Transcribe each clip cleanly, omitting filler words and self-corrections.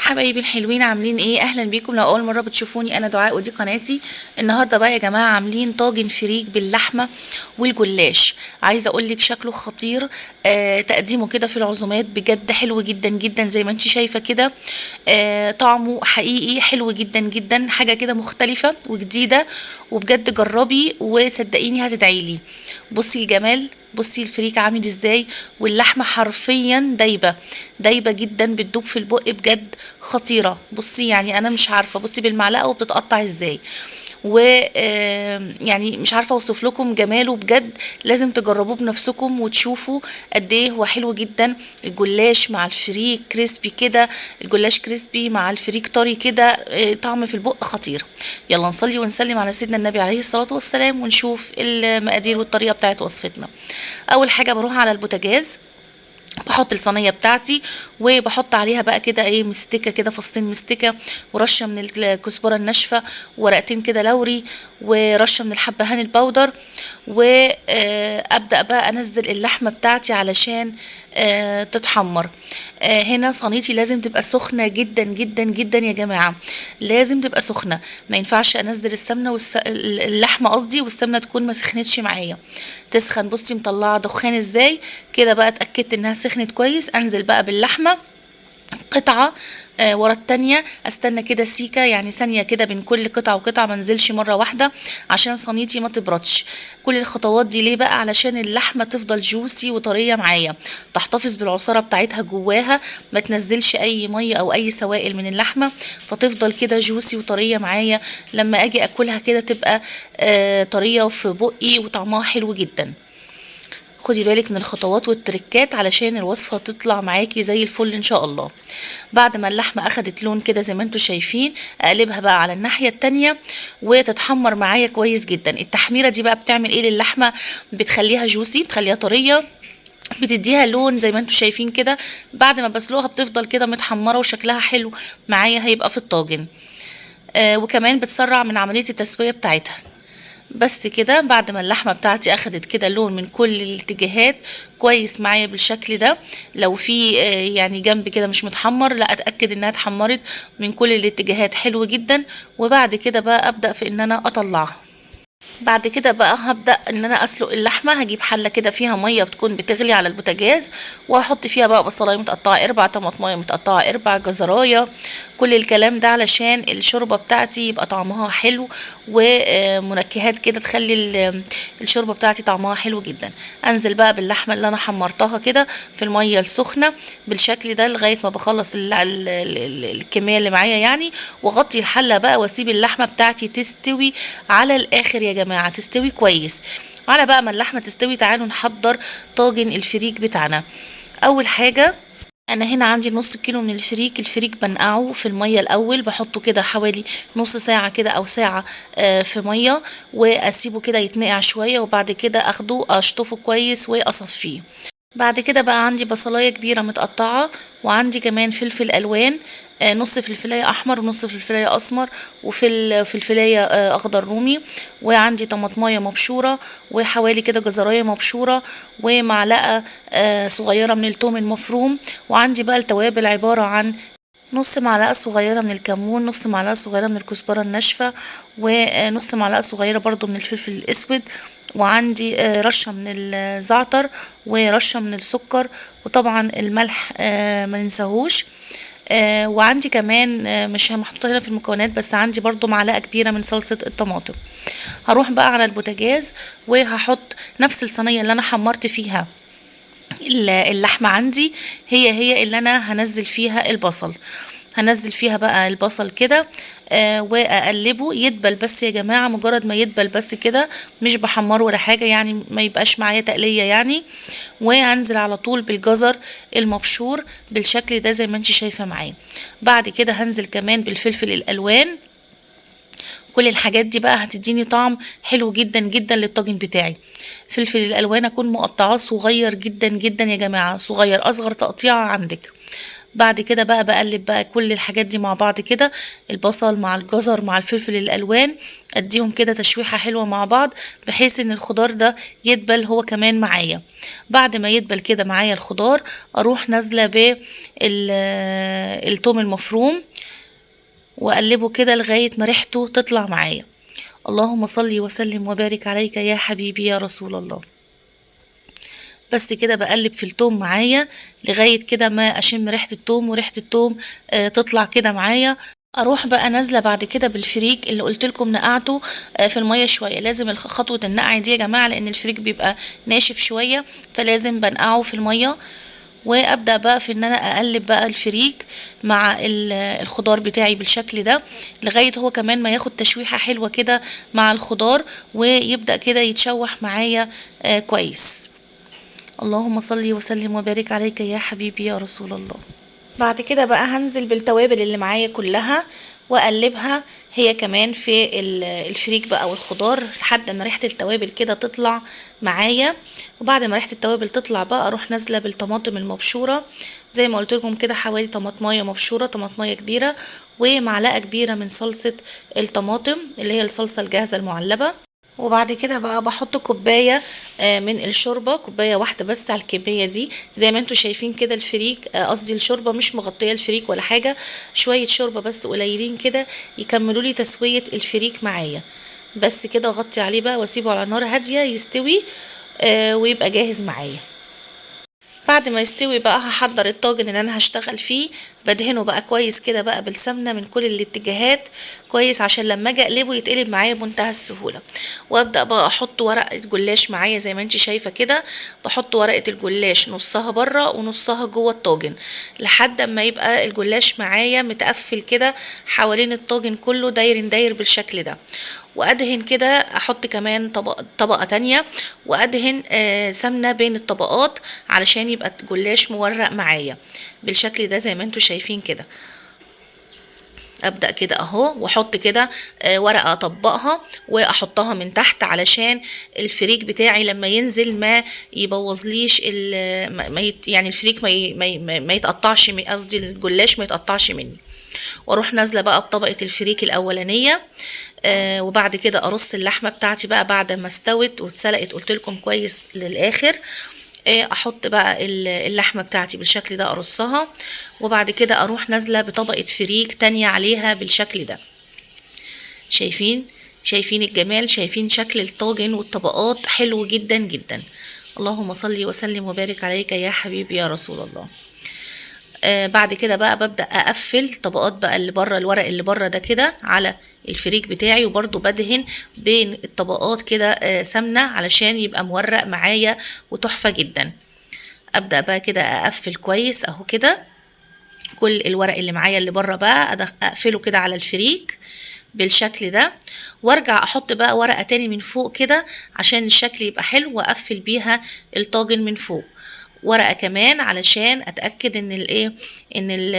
حبايبي الحلوين، عاملين ايه؟ اهلا بيكم. لو اول مرة بتشوفوني انا دعاء ودي قناتي. النهارده بقى يا جماعة عاملين طاجن فريك باللحمه والجلاش. عايزه اقول لك شكله خطير، تقديمه كده في العزومات بجد حلو جدا جدا زي ما انت شايفه كده. طعمه حقيقي حلو جدا جدا، حاجة كده مختلفة وجديدة، وبجد جربي وصدقيني هتدعيلي. بصي الجمال، بصي الفريك عامل ازاي، واللحمة حرفيا دايبه دايبه جدا، بتدوب في البق بجد خطيرة. بصي يعني انا مش عارفه، بصي بالمعلقه وبتتقطع ازاي، و يعني مش عارفه اوصف لكم جماله بجد. لازم تجربوه بنفسكم وتشوفوا قد ايه هو حلو جدا. الجلاش مع الفريك crispy كده، الجلاش crispy مع الفريك طري كده، طعم في البق خطير. يلا نصلي ونسلم على سيدنا النبي عليه الصلاة والسلام ونشوف المقادير والطريقة بتاعت وصفتنا. اول حاجة بروح على البوتاجاز، بحط الصينية بتاعتي وبحط عليها بقى كده ايه مستكه كده، فصين مستكه ورشه من الكزبره الناشفه، ورقتين كده لوري، ورشه من الحبهان ال powder، وابدا بقى انزل اللحمة بتاعتي علشان تتحمر. هنا صينيتي لازم تبقى سخنة جدا جدا جدا يا جماعة، لازم تبقى سخنة، ما ينفعش انزل السمنة اللحمة قصدي والسمنه تكون ما سخنتش معايا. تسخن، بصي مطلعه دخان ازاي كده بقى، اتاكدت انها سخنت كويس. انزل بقى باللحمه قطعه ورا التانية، استنى كده سيكه يعني ثانية كده بين كل قطعه وقطعه، ما انزلش مرة واحدة عشان صينيتي ما تبردش. كل الخطوات دي ليه بقى؟ علشان اللحمة تفضل juicy وطريه معايا، تحتفظ بالعصاره بتاعتها جواها، ما تنزلش اي مية او اي سوائل من اللحمة، فتفضل كده juicy وطريه معايا لما اجي اكلها كده تبقى طرية في بقي وطعمها حلو جدا. خدي بالك من الخطوات والتركات علشان الوصفة تطلع معاكي زي الفل ان شاء الله. بعد ما اللحمة اخدت لون كده زي ما انتم شايفين، اقلبها بقى على الناحية التانية وتتحمر معايا كويس جدا. التحميرة دي بقى بتعمل ايه للحمة؟ بتخليها جوسي، بتخليها طرية، بتديها لون زي ما انتم شايفين كده. بعد ما بسلقها بتفضل كده متحمرة وشكلها حلو معايا هيبقى في الطاجن، وكمان بتسرع من عملية التسوية بتاعتها. بس كده بعد ما اللحمة بتاعتي اخدت كده لون من كل الاتجاهات كويس معايا بالشكل ده، لو في يعني جنب كده مش متحمر، لا اتاكد انها اتحمرت من كل الاتجاهات حلو جدا. وبعد كده بقى ابدا في ان انا اطلعها. بعد كده بقى هبدأ ان انا اسلق اللحمة. هجيب حلة كده فيها مية بتكون بتغلي على البوتاجاز، وهحط فيها بقى بصلاية متقطعة اربع، طماطماية متقطعة اربع، جزراية، كل الكلام ده علشان الشوربة بتاعتي يبقى طعمها حلو، ومنكهات كده تخلي الشوربة بتاعتي طعمها حلو جدا. انزل بقى باللحمة اللي انا حمرتها كده في المية السخنة بالشكل ده لغاية ما بخلص الكمية اللي معايا يعني، واغطي الحلة بقى واسيب اللحمة بتاعتي تستوي على الاخر يا جماعة، تستوي كويس. على بقى ما اللحمة تستوي تعالوا نحضر طاجن الفريك بتاعنا. اول حاجة انا هنا عندي نص كيلو من الفريك. الفريك بنقعه في المية الاول، بحطه كده حوالي نص ساعة كده او ساعة، في مية، واسيبه كده يتنقع شوية، وبعد كده اخده اشطفه كويس واصفيه. بعد كده بقى عندي بصلاية كبيرة متقطعة، وعندي كمان فلفل الوان، نص فلفلاية احمر ونص فلفلاية اسمر وفلفلاية اخضر رومي، وعندي طماطماية مبشورة، وحوالي كده جزراية مبشورة، ومعلقة صغيرة من التوم المفروم. وعندي بقى التوابل عبارة عن نص معلقة صغيرة من الكمون، نص معلقة صغيرة من الكزبرة الناشفة، ونص معلقة صغيرة برضو من الفلفل الاسود، وعندي رشة من الزعتر ورشة من السكر، وطبعا الملح ما ننساهوش. وعندي كمان مش محطوطة هنا في المكونات، بس عندي برضو معلقة كبيرة من صلصة الطماطم. هروح بقى على البوتاجاز وهحط نفس الصينية اللي انا حمرت فيها اللحمة عندي، هي اللي انا هنزل فيها البصل. هنزل فيها بقى البصل كده، واقلبه يدبل بس يا جماعة، مجرد ما يدبل بس كده، مش بحمره ولا حاجة يعني، ما يبقاش معايا تقلية يعني. وهنزل على طول بالجزر المبشور بالشكل ده زي ما انت شايفة معايا. بعد كده هنزل كمان بالفلفل الالوان. كل الحاجات دي بقى هتديني طعم حلو جدا جدا للطاجن بتاعي. فلفل الالوان اكون مقطعاه صغير جدا جدا يا جماعة، صغير، اصغر تقطيعة عندك. بعد كده بقى بقلب بقى كل الحاجات دي مع بعض كده، البصل مع الجزر مع الفلفل الالوان، اديهم كده تشويحة حلوة مع بعض بحيث ان الخضار ده يدبل هو كمان معايا. بعد ما يدبل كده معايا الخضار اروح نازلة بالثوم المفروم واقلبه كده لغاية ما ريحته تطلع معايا. اللهم صل وسلم وبارك عليك يا حبيبي يا رسول الله. بس كده بقلب في التوم معايا لغاية كده ما اشم ريحة التوم، وريحة التوم تطلع كده معايا. اروح بقى نازلة بعد كده بالفريك اللي قلت لكم نقعته في المية شوية. لازم خطوة النقع دي يا جماعة، لان الفريك بيبقى ناشف شوية، فلازم بنقعه في المية. وابدأ بقى في ان انا اقلب بقى الفريك مع الخضار بتاعي بالشكل ده لغاية هو كمان ما ياخد تشويحة حلوة كده مع الخضار، ويبدأ كده يتشوح معايا كويس. اللهم صل وسلم وبارك عليك يا حبيبي يا رسول الله. بعد كده بقى هنزل بالتوابل اللي معايا كلها واقلبها هي كمان في الفريك بقى والخضار لحد ما ريحة التوابل كده تطلع معايا. وبعد ما ريحة التوابل تطلع بقى اروح نازلة بالطماطم المبشورة زي ما قلت لكم كده، حوالي طماطماية مبشورة، طماطماية كبيرة، ومعلقة كبيرة من صلصة الطماطم اللي هي الصلصة الجاهزة المعلبة. وبعد كده بقى بحط كوباية من الشوربة، كوباية واحدة بس على الكمية دي. زي ما انتوا شايفين كده الفريك، قصدي الشوربة مش مغطية الفريك ولا حاجة، شوية شوربة بس قليلين كده يكملوا لي تسوية الفريك معايا. بس كده اغطي عليه بقى واسيبه على نار هادية يستوي، ويبقى جاهز معايا. بعد ما يستوي بقى هحضر الطاجن اللي انا هشتغل فيه، بدهنه بقى كويس كده بقى بالسمنة من كل الاتجاهات كويس عشان لما اجي اقلبه يتقلب معايا بمنتهى السهولة. وابدأ بقى احط ورقة جلاش معايا زي ما انت شايفة كده، بحط ورقة الجلاش نصها بره ونصها جوه الطاجن لحد ما يبقى الجلاش معايا متقفل كده حوالين الطاجن كله داير داير بالشكل ده. وادهن كده، احط كمان طبقة تانية، وادهن سمنة بين الطبقات علشان يبقى الجلاش مورق معايا بالشكل ده زي ما انتوا شايفين كده. ابدأ كده اهو، واحط كده ورقة اطبقها واحطها من تحت علشان الفريك بتاعي لما ينزل ما يبوظليش ما يعني الفريك ما يتقطعش، قصدي الجلاش ما يتقطعش مني. واروح نازله بقى بطبقه الفريك الاولانيه، وبعد كده ارص اللحمه بتاعتي بقى بعد ما استوت واتسلقت قلت لكم كويس للاخر. احط بقى اللحمه بتاعتي بالشكل ده ارصها، وبعد كده اروح نازله بطبقه فريك تانية عليها بالشكل ده. شايفين الجمال، شايفين شكل الطاجن والطبقات حلو جدا جدا. اللهم صل وسلم وبارك عليك يا حبيبي يا رسول الله. بعد كده بقى ببدأ أقفل طبقات بقى اللي بره، الورق اللي بره ده كده على الفريك بتاعي، وبرضو بدهن بين الطبقات كده، سمنة علشان يبقى مورق معايا وتحفة جدا. أبدأ بقى كده أقفل كويس أهو كده كل الورق اللي معايا اللي بره بقى أقفله كده على الفريك بالشكل ده، وارجع احط بقى ورقة تاني من فوق كده عشان الشكل يبقى حلو، واقفل بيها الطاجن من فوق. ورقة كمان علشان اتأكد ان الايه، ان ال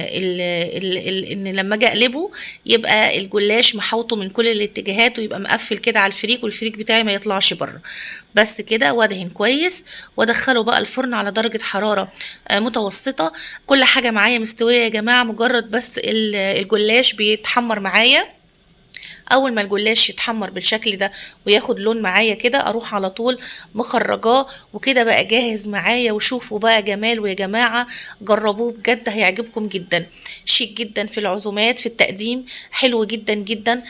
ال ال ال ان لما اجي اقلبه يبقى الجلاش محوطه من كل الاتجاهات ويبقى مقفل كده على الفريك، والفريك بتاعي ما يطلعش بره. بس كده، وادهن كويس وادخله بقى الفرن على درجة حرارة متوسطة. كل حاجة معايا مستوية يا جماعة، مجرد بس الجلاش بيتحمر معايا. اول ما الجلاش يتحمر بالشكل ده وياخد لون معايا كده اروح على طول مخرجاه، وكده بقى جاهز معايا. وشوفوا بقى جماله يا جماعة، جربوه بجد هيعجبكم جدا، شيك جدا في العزومات، في التقديم حلو جدا جدا،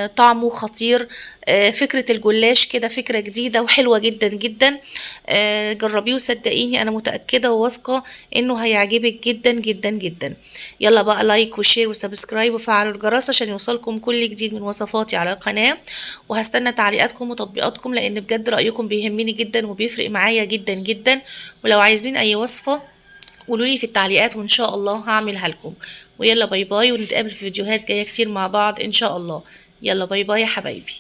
طعمه خطير. فكرة الجلاش كده فكرة جديدة وحلوة جدا جدا، جربيه وصدقيني انا متأكدة وواثقة انه هيعجبك جدا جدا جدا. يلا بقى like و share و subscribe وفعلوا الجرس عشان يوصلكم كل جديد من وصفاتي على القناة، وهستنى تعليقاتكم وتطبيقاتكم لان بجد رأيكم بيهمني جدا وبيفرق معايا جدا جدا. ولو عايزين اي وصفة قولولي في التعليقات وان شاء الله هعملها لكم. ويلا bye bye، ونتقابل في فيديوهات جاية كتير مع بعض ان شاء الله. يلا bye bye يا حبايبي.